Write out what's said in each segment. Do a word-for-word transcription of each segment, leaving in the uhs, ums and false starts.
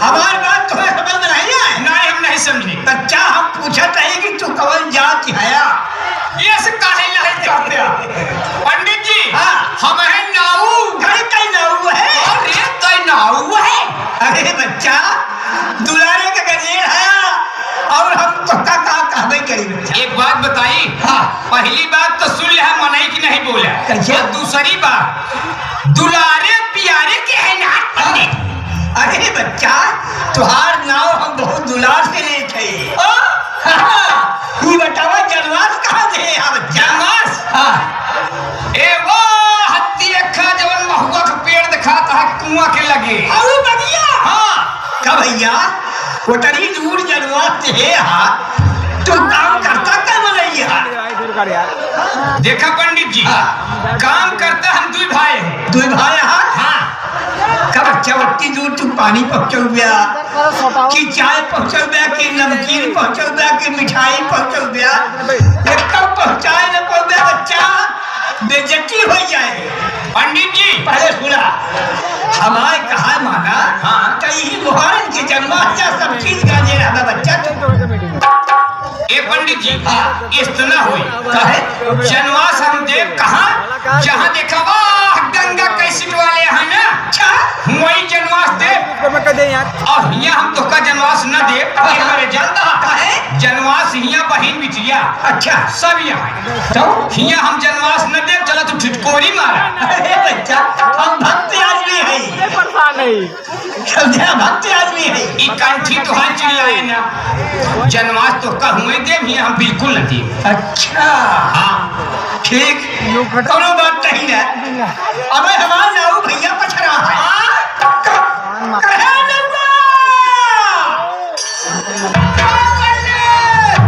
हमार बात तोहरे समझ में नहीं आए? नहीं, हम नहीं समझे। बच्चा, हम पूछत हई कि तू कवन जात हया? ये से काहे नहीं कहते आप? पंडित जी, हाँ। हम हैं नाऊ। अरे, कई नाऊ है? अरे, कई नाऊ है? अरे बच्चा, दुलारे के गजेर हया, और हम तोहका का कहबे करी बच्चा? एक बात बताई। हाँ। पहली बात तो सुन ले, हम मनई की नहीं बोला। कैसे? और दूसरी बात, दुलारे पियारे के है ना पंडित। अरे बच्चा, तुहार नाव हम बहुत दुलार से लेत हई। ओ, हाँ, ई बतावा जनवास कहाँ दे है बच्चा? जनवास? हाँ। ए वो हत्ती अक्खा जवन महुआ का पेड़ दिखाता है कुआं के लगे। अरे बढ़िया। हाँ। का भैया, ओतनी दूर जनवास दे हा, तू काम करता का मनई हा? देखा पंडित जी, हाँ। काम करता हम दुई भाई हैं। दुई भाई हा? हाँ। का बच्चा, ओतनी दूर तू पानी पहुँचौब्या, कि चाय पहुँचौब्या, कि नमकीन पहुँचौब्या, कि मिठाई पहुँचौब्या, एकदम पहुँचाए न पौब्या बच्चा, बेइज्जती हो जाए। पंडित जी। पहले सुना, हमारे कहा माना, हाँ। कहीं भगवान के जन्माष्टमी सब चीज का दे रहा बच्चा तू। ए पंडित जी, हाँ। इस तो ना होई। काहे? जनवास हम देव कहाँ? जहाँ देखा वाह गंगा कैसेट वाले हैं ना, अच्छा। वही जनवास देव। और हियाँ हम तोहका जनवास न देव, ये हमारे जानता है। काहे? जनवास हियाँ बहिन बिटिया। अच्छा। सब यहाँ है। तो? हियाँ हम जनवास न देव, चला तू ठिठकोरी मारा। अरे बच्चा, हम भक्त आदमी है। परेशान है। समझा, भक्त आदमी है। ई कंठी तोहार चिल्लाए ना, जनवास तोहका हुए देब, हियाँ हम बिल्कुल न देब। अच्छा। हाँ। ठीक, कौनो बात नहीं ना। अबे हमार नाऊ भैया पछरा है। हाँ? क-, कहे नौआ?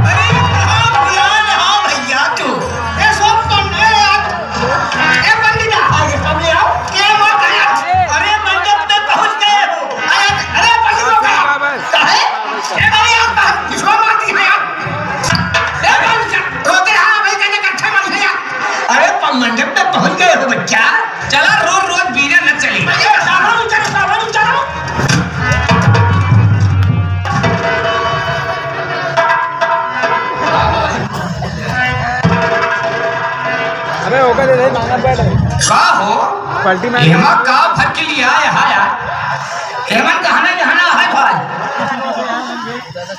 अरे कहाँ भुला रहा भैया तू? ए सब पन्ने यार। ए पंडिता, आगे सामने आओ। क्या बात है यार? अरे मंडप में पहुंच गए हो। अरे, अरे पंडित लोग, काहे? ए भाई, आप बाहर पिछुआ मार दी है यार। ए पंडित, रोते रहा भाई, कहने का अच्छा मार है यार। अरे प-, मंडप में पहुंच गए हो बच्चा। चला, रोज रोज बीना न चली। अरे सावधान उतरो, सावधान उतरो। अबे ओके दे दे, मांगा बैठ। का हो? पलटी मार। एमा का भर के लिए आया है यार? एमन कहना कहना है भाई।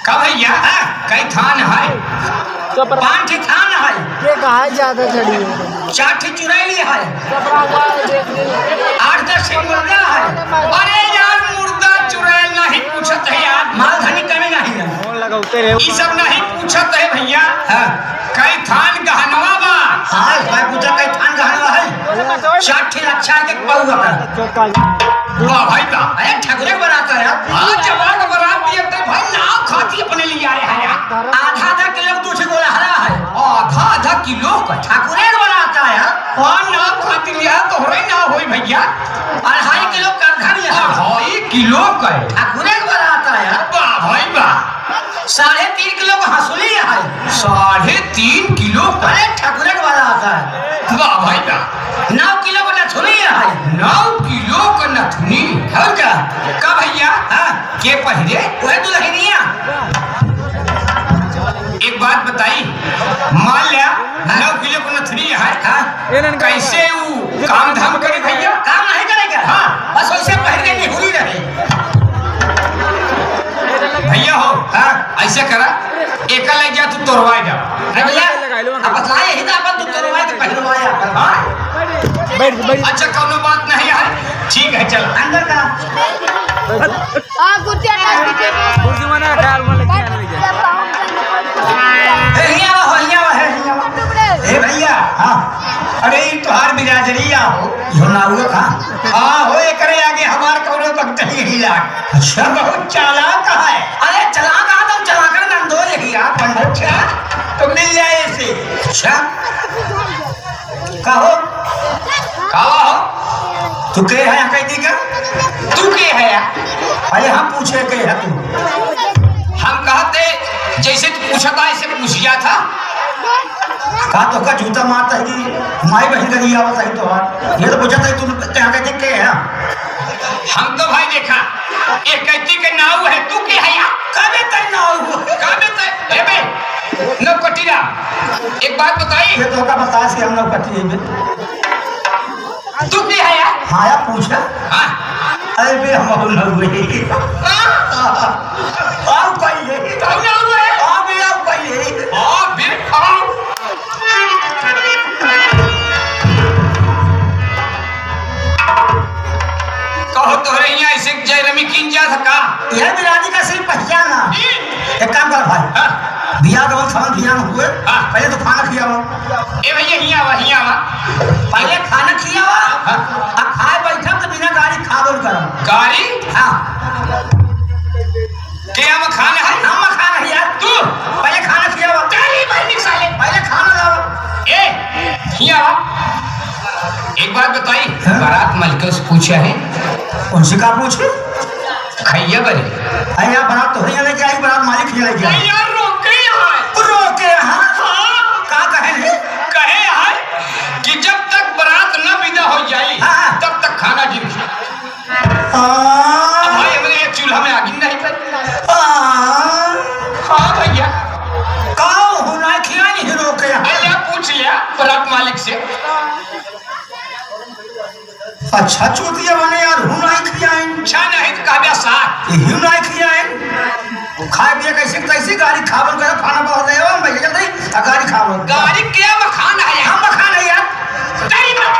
का भैया? हाँ, कई थान है? पाँच ठे थान है। ये कहा ज्यादा चढ़ी है? चार ठे चुड़ैल है। आठ दस ठे मुर्गा है। अरे यार, मुर्दा चुड़ैल नहीं पूछत है यार। मालधनी कमी नहीं है। फोन लगाते रहे। ई सब नहीं पूछत है भैया। हाँ। कई थान गहनवा बा? हाँ, मैं पूछा कई थान गहनवा है? चार ठे अच्छा है, एक पौवा का। वाह भाई वाह। अरे, ठाकुरे के बरात है यार। हाँ, जवान बरात भी है, तो भाई नाव खाती अपने लिए आए हैं यार। आधा आधा किलो दूध गोला हरा है। आधा आधा किलो का? ठाकुरे के बरात है यार। हाँ, नाव खाती लिया, तोहरे नाव होई भैया। अढ़ाई किलो करधा भी है। अढ़ाई किलो का है। ठाकुरे के बरात है यार। वाह भाई वाह। साढ़े तीन किलो का हंसुली है। साढ़े तीन किलो का? अरे, ठाकुरे के बरात है। वाह भाई वाह। नौ किलो का नथुनी है। नौ किलो का नथुनी? और का? का भैया? हाँ। के पहिरे? वही दुल्हनिया। एक बात बताई, मान लिया, हाँ। नौ किलो का नथुनी है, हाँ। कैसे वो काम धाम करे भैया? काम नहीं करेगा। हाँ। बस वैसे पहिर के निहुरी रहे। भैया हो, हाँ। ऐसे करा, एका ले जा, तू तोरवाए जा। अरे भैया, अब बतलाए ही तो अपन, तू तोरवाए तो पहिरवाए अपन। हाँ? बैठ, बैठ। अच्छा, कौनो बात नहीं है, ठीक है, चल। अंदर का। हाँ, कुर्सी हटा दीजिए। कुर्सी मना, ख्याल में लेके आने लगे। ए, हियाँ आओ, हियाँ आओ, हे, हियाँ आओ। ए भैया, हाँ। अरे, ई तोहार बिरादरी आ हो। इहो ना हुआ का? हाँ हो, एकरे आगे हमार कौनो बकतही नहीं लाग। अच्छा। बहुत चालाक है। अरे, चालाक है तो चालाक है, नंदो यही आप। अच्छा, तो मिल जाए इसे। अच्छा। कहो। का हो? तू के है, कह दी का? तू के है? अरे, हम पूछे के है तू? हम कहते, जैसे तू पूछता, ऐसे पूछ गया था। का तोहका जूता मारता है कि माई बहिन का नहीं आवत है तोहार? ये तो पूछत है, तू ते आके देख के है। हम तो भाई देखा, एक कैती के नाऊ है, तू के है या? काबे तै नाऊ? काबे तै, ए बे, नौकटिया, एक बात बताई। ये तो का बता से हम नौकटी है बे। तू के है या? हाँ या, पूछा। हाँ। अरे बे, हम और ना हुए। हाँ। आओ पहले। तू ना हुए? हाँ बे, आओ पहले। हाँ बे, आओ। कहो तोहरे हियाँ ऐसे जयरमी कीन जात ह का? यह बिरादरी का सिर्फ पहचान है। हम्म। एक काम कर भाई। हाँ। बियाह के बाद खाना खियाना हुए। हाँ। पहले तो खाना खियावा। ए भैया, हियाँ आवा, हियाँ आवा। पहले खाना खियावा। हाँ। आ खाए बैठब तो बिना गारी खाबो न करब। गारी? हाँ। के हम खान है? हम खान है यार। तू? पहले खाना खियावा। तेरी बहन की साले। पहले खाना लावा। ए, हियाँ आवा। एक बात बताई, हाँ? बारात मालिक से पूछा है? उनसे का पूछे? खैया बरे। अरे यार, बारात तो हियाँ लेके आई, बारात मालिक हियाँ लेके आई। अरे यार, रोके यहाँ। रोके यहाँ? हाँ। का कहे हैं? कहे हैं कि जब तक बारात न विदा हो जाई, हाँ, हाँ। तब तक खाना जिन। हाँ। अब भाई, हमरे एक चूल्हा में आगिन नहीं कर। हाँ। हाँ भैया। का हो ना खियाई नहीं रोके यहाँ? अरे यार, पूछ लिया बारात मालिक से। अच्छा चूतिया बने यार, हूँ नाहीं खियाइन। अच्छा नाहीं तो कहबे साथ। यही नाहीं खियाइन। खाए पिए कैसे तैसे गारी खाबन करे, खाना बहुत ले आओ, मैं जल्दी आ गारी खाबन। गारी के मखान है यार? हम मखान है यार। तेरी माँ।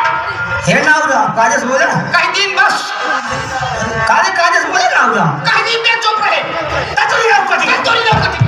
हे नाऊ राम, काजे से बोले? कह दिन बस। काजे, काजे से बोले नाऊ राम? कह दिन बे, चुप रहे। ततुरी नाऊ कटी। ततुरी नाऊ कटी।